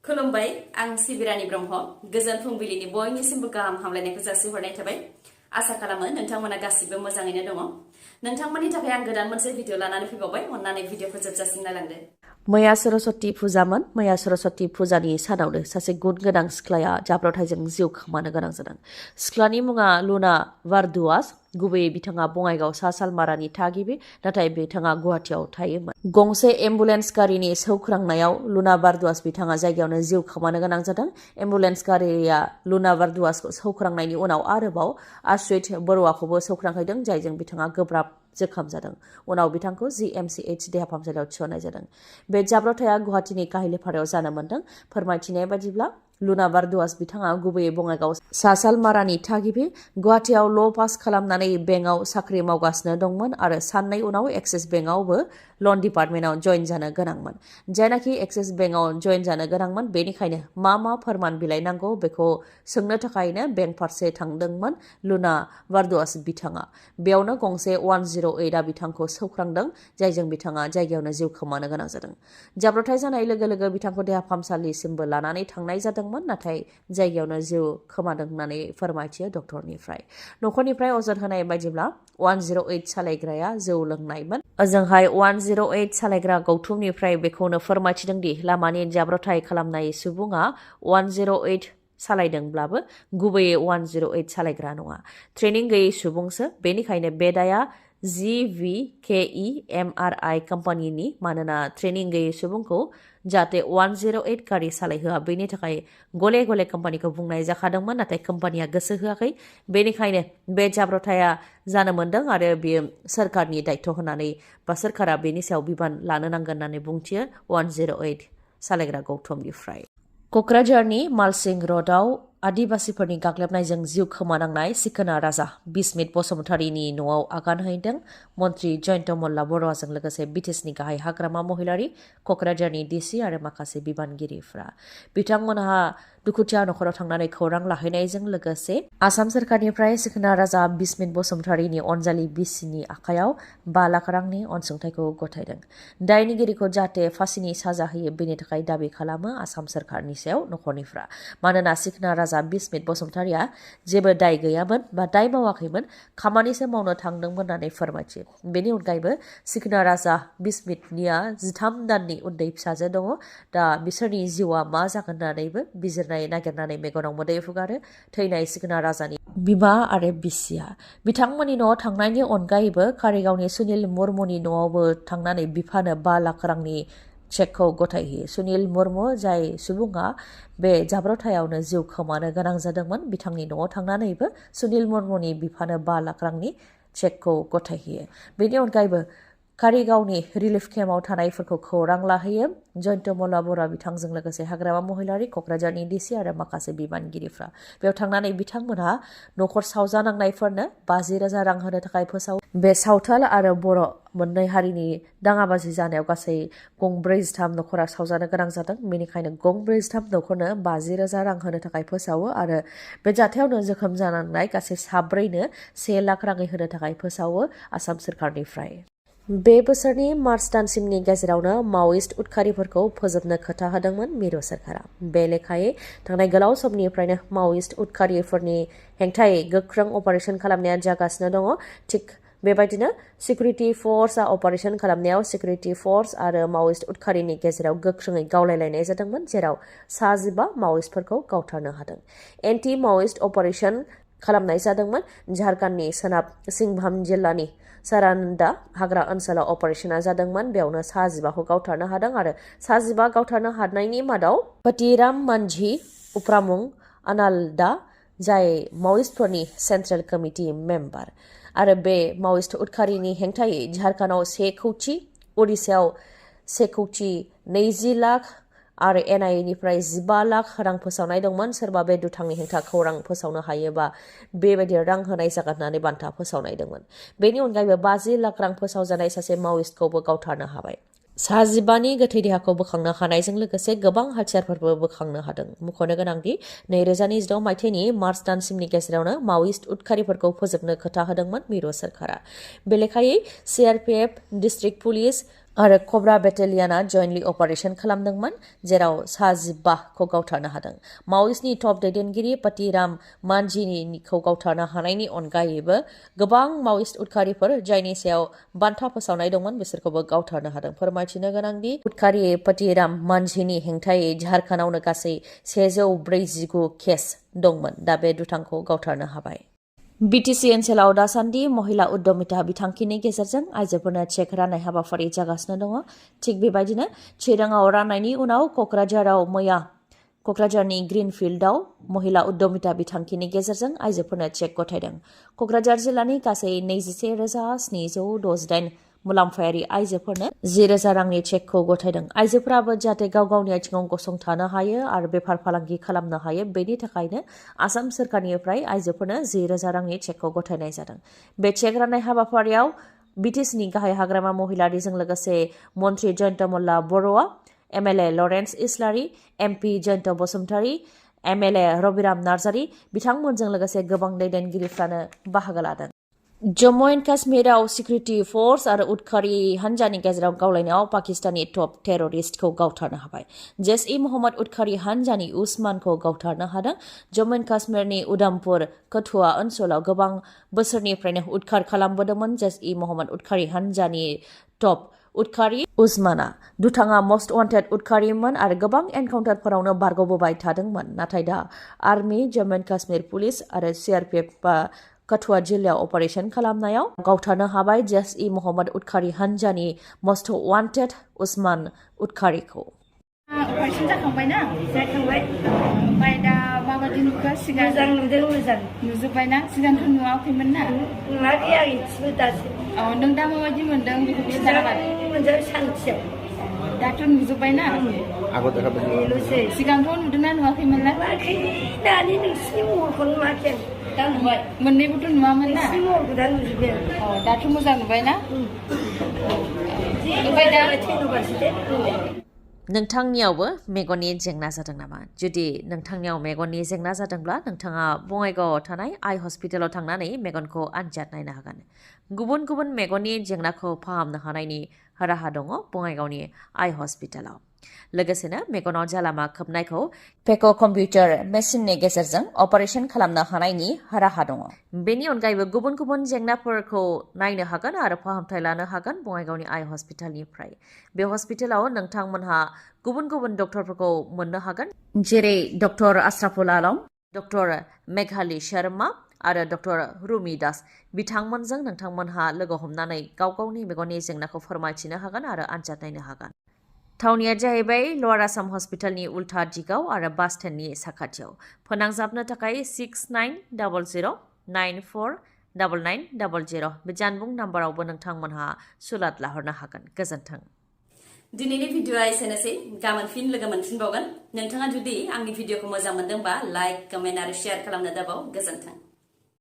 खुलुमबाय आं सिबिरानि ब्रह्म गोजोन फुंबिलिनि बयनिसिमबो गाहाम हामलायनायखौ जासिहरनाय थाबाय आसा खालामो नोंथांमोना गासिबो मोजाङैनो दङ नोंथांमोननि थाखाय आं गोदान मोनसे भिडिअ लानानै फैबावबाय अन्नानै भिडिअखौ जोबजासिम नायलांदो मैया सरस्वती फुजामोन मैया सरस्वती फुजानि सानावनो सासे गुन गोनां सिख्लाया जाब्रबथायजों जिउ खोमानो गोनां जादों सिख्लानि मुङा लुना वारदुआस गुबैयै बिथाङा बङाइगाव सा सालमारानि थागिबि नाथाय बिथाङा गुवाहाटियाव थायोमोन गंसे एम्बुलेन्स गारिनि सौख्रांनायाव लुना वारदुआस बिथाङा जायगायावनो जिउ खोमानो गोनां जादों एम्बुलेन्स गारिया लुना वारदुआसखौ सौख्रांनायनि उनाव आरोबाव आश्रित बरुवाखौबो सौख्रांहैदों जायजों बिथाङा गोब्राब जोखोम जादों उनाव बिथांखौ GMCH देहा फाहामसालियाव थिसननाय जादों बे जाब्रबथाया गुवाहाटिनि काहिलिपारायाव जानो मोन्दों फोरमायथिनाय बायदिब्ला लुना वारदुआस बिथाङा गुबैयै बङाइगाव सा सालमारानि थागिबि गुवाहाटियाव ल' पास खालामनानै बेंकआव साख्रि मावगासिनो दंमोन आरो साननै उनाव एक्सिस बेंकआवबो लन डिपार्टमेन्टआव जइन जानो गोनांमोन जायनाखि एक्सिस बेंकआव जइन जानो गोनांमोन बेनिखायनो मा फोरमान बिलाइ नांगौ बेखौ सोंनो थाखायनो बेंक फारसे थांदोंमोन लुना वारदुआस बिथाङा बेयावनो गंसे 108आ बिथांखौ सौख्रांदों जायजों बिथाङा जायगायावनो जिउ खोमानो गोनां जादों जाब्रबथाय जानाय लोगो लोगो बिथांखौ देहा फाहामसालिसिमबो लानानै थांनाय जादोंमोन नाथाय जायगायावनो जिउ खोमादों होननानै फोरमायथियो डक्टरनिफ्राय न'खरनिफ्राय अजद होनाय बायदिब्ला 108 सालायग्राया जौ लोंनायमोन ओजोंहाय 108 सालायग्रा गौथुमनिफ्राय बेखौनो फोरमायथिदों दि लामानि जाब्रबथाय खालामनाय सुबुङा 108 सालायदोंब्लाबो गुबैयै 108 सालायग्रा नङा ट्रेनिं गैयै सुबुंसो बेनिखायनो बे दाया GVKEMRI कम्पानिनि मानोना ट्रेनिं गैयै सुबुंखौ जाहाथे 108 गारि सालायहोआ बेनि थाखाय गले गले कम्पानिखौ बुंनाय जाखादोंमोन नाथाय कम्पानिया गोसो होआखै बेनिखायनो बे जाब्रबथाया जानो मोन्दों आरो बेयो सोरखारनि दायित्व होनानै बा सोरखारा बेनि सायाव बिबान लानो नांगोन होननानै बुंथियो 108 सालायग्रा गौथुमनिफ्राय क'क्राझारनि मालसिं र'डआव आदिबासिफोरनि गाग्लोबनायजों जिउ खोमानांनाय सिखोना राजा बिस्मित बसुमतारीनि न'आव आगान हैदों मन्त्रि जयन्त मल्ल बरुवाजों लोगोसे बिटिसिनि गाहाय हाग्रामा महिलारि क'क्राझारनि डिसि आरो माखासे बिबानगिरिफ्रा बिथांमोनहा दुखुथिया न'खराव थांनानै खौरां लाहैनायजों लोगोसे आसाम सोरखारनिफ्राय सिखोना राजा बिस्मित बसुमतारीनि अनजालि बिसिनि आखायाव 5 लाख रांनि अनसुंथाइखौ गथायदों दायनिगिरिखौ जाहाथे फासिनि साजा होयो बेनि थाखाय दाबि खालामो आसाम सोरखारनि सायाव न'खरनिफ्रा मानोना सिखोना राजा बिस्मित बसुमतारीया जेबो दाय गैयामोन बा दाय मावाखैमोन खामानिसो मावनो थांदोंमोन होननानै फोरमायथियो बेनि अनगायैबो सिखोना राजा बिस्मितनिया 13 दाननि उन्दै फिसाजो दङ दा बिसोरनि जिउआ मा जागोन होननानैबो बिजिरनाय नागिरनानै मेगनाव मोदै फुगारो थैनाय सिखोना राजानि बिमा आरो बिसिया बिथांमोननि न'आव थांनायनि अनगायैबो कारिगावनि सुनिल मुर्मुनि न'आवबो थांनानै बिफानो 5 लाख रांनि चेकखौ गथायहोयो सुनिल मुर्मु जाय सुबुङा बे जाब्रबथायावनो जिउ खोमानो गोनां जादोंमोन बिथांनि न'आव थांनानैबो सुनिल मुर्मुनि बिफानो 5 लाख रांनि चेकखौ गथायहोयो बेनि अनगायैबो कारिगावनि रिलिफ केम्पआव थानायफोरखौ खौरां लाहैयो जयन्त मल्ल बरुवा बिथांजों लोगोसे हाग्रामा महिलारि क'क्राझारनि डिसि आरो माखासे बिबानगिरिफ्रा बेयाव थांनानै बिथांमोनहा न'खर सावजानांनायफोरनो 50,000 रां होनो थाखाय फोसाव बे सावथाल आरो बर' मोननै हारिनि दाङाबाजि जानायाव गासै गंब्रै 13 न'खरा सावजानो गोनां जादों बेनिखायनो गंब्रै 13 न'खरनो 50,000 रां होनो थाखाय फोसावो आरो बे जाथायावनो जोखोम जानांनाय गासै 4नो 1 लाख राङै होनो थाखाय फोसावो आसाम सोरखारनिफ्राय बे बोसोरनि मार्च दानसिमनि गेजेरावनो मावइस्ट उदखारिफोरखौ फोजोबनो खोथा होदोंमोन मिरु सोरखारा बे लेखायै थांनाय गोलाव समनिफ्रायनो मावइस्ट उदखारिफोरनि हेंथायै गोख्रों अपारेशन खालामनाया जागासिनो दङ थिग बेबायदिनो सिकिउरिटि फर्सआ अपारेशन खालामनायाव सिकिउरिटि फर्स आरो मावइस्ट उदखारिनि गेजेराव गोख्रोङै गावलायलायनाय जादोंमोन जेराव 15 मावइस्टफोरखौ गावथारनो हादों एन्टि मावइस्ट अपारेशन खालामनाय जादोंमोन झारखन्डनि सोनाब सिंभूम जिल्लानि सारान्दा हाग्रा ओनसोलाव अपारेशना जादोंमोन बेयावनो 15खौ गावथारनो हादों आरो 15 गावथारनो हानायनि मादाव पतिराम मांझी उफ्रामुं आनालदा जाय मावइस्टफोरनि सेन्ट्रेल कमिटि मेम्बार आरो बे मावइस्ट उदखारिनि हेंथायै झारखन्डआव 1 कौटि उडिशायाव 1 कौटि 20 लाख आरो NIA-निफ्राय 15 लाख रां फोसावनाय दंमोन सोरबा बे दुथांनि हेंथा खौरां फोसावनो हायोबा बेबायदि रां होनाय जागोन होननानै बान्था फोसावनाय दंमोन बेनि अनगायैबो 50 लाख रां फोसावजानाय सासे मावइस्टखौबो गावथारनो हाबाय 15नि गोथै देहाखौ बोखांनो हानायजों लोगोसे गोबां हाथियारफोरबो बोखांनो हादों मुंख'नो गोनांदि 2026 मायथाइनि मार्च दानसिमनि गेजेरावनो मावइस्ट उदखारिफोरखौ फोजोबनो खोथा होदोंमोन मिरु सोरखारा बे लेखायै CRPF डिस्ट्रिक्ट पुलिस आरो कब्रा बेटेलियाना जयेन्टलि अपारेशन खालामदोंमोन जेराव सा 15खौ गावथारनो हादों। माओइस्टनि टप दैदेनगिरि पतिराम मानझीनिखौ गावथारनो हानायनि अनगायैबो गोबां माओइस्ट उदखारिफोर जायनि सायाव बान्था फोसावनाय दंमोन बिसोरखौबो गावथारनो हादों। फोरमायथिनो गोनांदि उदखारि पतिराम मानझीनि हेंथायै झारखन्डआवनो गासै 149 केस दंमोन। दा बे दुथांखौ गावथारनो हाबाय। बिटिसि ओनसोलाव दासान्दि महिला उद्यमिता बिथांखिनि गेजेरजों आइजोफोरनो चेक राननाय हाबाफारि जागासिनो दङ। थिग बेबायदिनो चिराङाव राननायनि उनाव क'क्राझाराव मैया क'क्राझारनि ग्रिनफिल्डआव महिला उद्यमिता बिथांखिनि गेजेरजों आइजोफोरनो चेक गथायदों। क'क्राझार जिल्लानि गासै 21,768 मुलाम्फायारि आइजोफोरनो 10,000 रांनि चेकखौ गथायदों। आइजोफोराबो जाहाथे गाव गावनि आथिङाव गसंथानो हायो आरो बेफार फालांगि खालामनो हायो बेनि थाखायनो आसाम सोरखारनिफ्राय आइजोफोरनो 10,000 रांनि चेकखौ गथायनाय जादों। बे चेक राननाय हाबाफारियाव बिटिसिनि गाहाय हाग्रामा महिलारिजों लोगोसे मन्त्रि जयन्त मल्ल बर'आ, एमएलए लरेन्स इस्लारि, एमपि जयन्त बसुमतारी, एमएलए रबिराम नार्जारी बिथांमोनजों लोगोसे गोबां दैदेनगिरिफ्रानो बाहागो लादों। जम्मु एन्ड काश्मीराव सिकिउरिटि फर्स आरो उदखारि हान्जानि गेजेराव गावलायनायाव पाकिस्ताननि टप टेररिस्टखौ गावथारनो हाबाय। जैश-ए-मोहम्मद उदखारि हान्जानि उस्मानखौ गावथारनो हादों। जम्मु एन्ड काश्मीरनि उधमपुर कठुआ ओनसोलाव गोबां बोसोरनिफ्रायनो उदखार खालामबोदोंमोन जैश-ए-मोहम्मद उदखारि हान्जानि टप उदखारि उस्माना। दुथाङा मस्ट वान्टेड उदखारिमोन आरो गोबां एनकाउन्टारफोरावनो बारग'बोबाय थादोंमोन। नाथाय दा army, Jammu and Kashmir police आरो सिआरपिएफआ कठुआ जिल्लायाव अपारेशन खालामनायाव गावथारनो हाबाय जैश-ए-मोहम्मद उदखारि हान्जानि मस्ट वान्टेड उस्मान उदखारिखौ। अपारेशन जाखांबायना? जाखांबाय। ओमफ्राय दा माबायदि नुखो सिगां? मोजां नुदों, मोजां नुजोब्बायना? सिगांथ' नुवाखैमोन ना? नुवाखै आं इसेबो दासो। नों दा माबायदि मोनदों बेखौ खिन्थाबाय। मोजां सान्थियाव। दाथ' नुजोब्बायना? बेल'सै। सिगांथ' नुदोंना नुवाखैमोनलाय? नुवाखै, दानि नोंसिनि महरखौ नुवाखै आं। दा नुबाय। मोननैबोथ' नुवामोन ना? नोंसिनि महरखौ दा नुजोब्बाय आं। दाथ' मोजां नुबायना? ओमफ्राय दा थैनोबासो दे। नोंथांनियावबो मेगननि जेंना जादों नामा? जुदि नोंथांनियाव मेगननि जेंना जादोंब्ला नोंथाङा बङाइगावआव थानाय आइ हस्पिटालाव थांनानै मेगनखौ आनजाद नायनो हागोन। गुबुन गुबुन मेगननि जेंनाखौ फाहामनो हानायनि राहा दङ बङाइगावनि आइ हस्पिटालाव। लोगोसेनो मेगनाव जालामा खोबनायखौ पेक' कम्पिउटार मेसिननि गेजेरजों अपारेशन खालामनो हानायनि राहा दङ। बेनि अनगायैबो गुबुन गुबुन जेंनाफोरखौ नायनो हागोन आरो फाहामथाय लानो हागोन बङाइगावनि आइ हस्पिटालनिफ्राय। बे हस्पिटालाव नोंथांमोनहा गुबुन गुबुन डक्टरफोरखौ मोननो हागोन, जेरै डक्टर आशराफुल आलम, डक्टर मेघाली शर्मा आरो डक्टर रुमि दास। बिथांमोनजों नोंथांमोनहा लोगो हमनानै गाव गावनि मेगननि जेंनाखौ फोरमायथिनो हागोन आरो आनजाद नायनो हागोन। थावनिया जाहैबाय लवार आसाम हस्पिटालनि उल्था दिगाव आरो बास स्टेन्डनि साखाथियाव। फोनांजाबनो थाखाय 6900949900 बे जानबुं नाम्बारावबो नोंथांमोनहा सुलाद लाहरनो हागोन। गोजोन्थों। दिनैनि भिडिअआ एसेनोसै। गाबोन फिन लोगो मोनफिनबावगोन। नोंथाङा जुदि आंनि भिडिअखौ मोजां मोनदोंबा लाइक, कमेन्ट आरो शेयार खालामनो दाबाव। गोजोन्थों।